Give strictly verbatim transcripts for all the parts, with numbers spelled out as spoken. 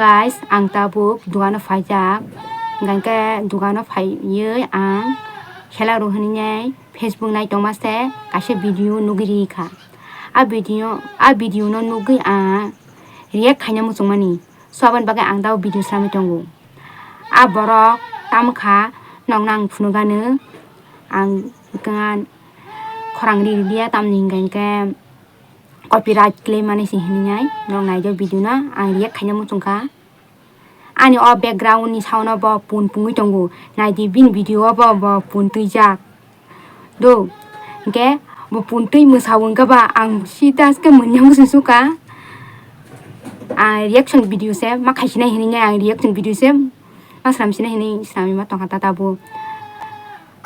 Guys, ang tabuk dugano phaijak. Hingkhe dugano phaiwi ang khela rw hwnwi Facebook nai tongma se kaisa video nugwi ri kha. A video, a video no nugwi ang react khaina muchungmani. So aboni bagwi ang tabuk video slamwi tongo. A borok tamo kha nokno ang phunukgano ang khorang ri rwliya tamni hingkha hingkhe copyright claim mani se hinwi nai norok naijak video no ang react khaina muchungkha. Ani o background ni sound o bo pun pungwi tongo. Naidi bini video o bo, bo pun twijak. Do, hingkhe bo pun twi mwsa wngkha ba ang sida khe manya muchung suka. Ang reaction video se ma khaisinai hinwi ang reaction video se ma slam sinai hinwi slamwi ma tongkha tata bo.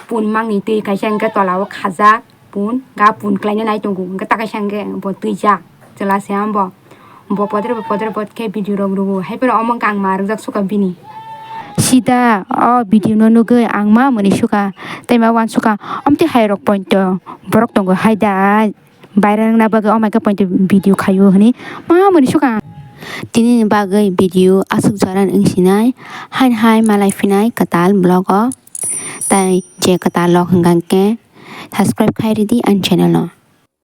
Pun mangni twi kaisa hingkhe tola o khajak. Pun, ga pun kwlaina nai tongo, hingkhe ta kaisa hingkhe bo twijak, chwla se ambo. Bo podre bo podre bo khe video rok rwo, hai phano omo wngkha ang ma rwjak suka bini. Sida o video no nugwi ang ma mwnwi suka, tei ma uansukha, omtwi hai rok poito borok tongo hai da, viral wngna bagwi omo hai khe poito video khaio hwnwi ma mwnwi suka. Tini ni bagwi video aswk jora wng sinai, haini hai malai phinai kwtal vlog o, tai je kwtal vlog hwnkha khe. Subscribe khai ridi ani channel no.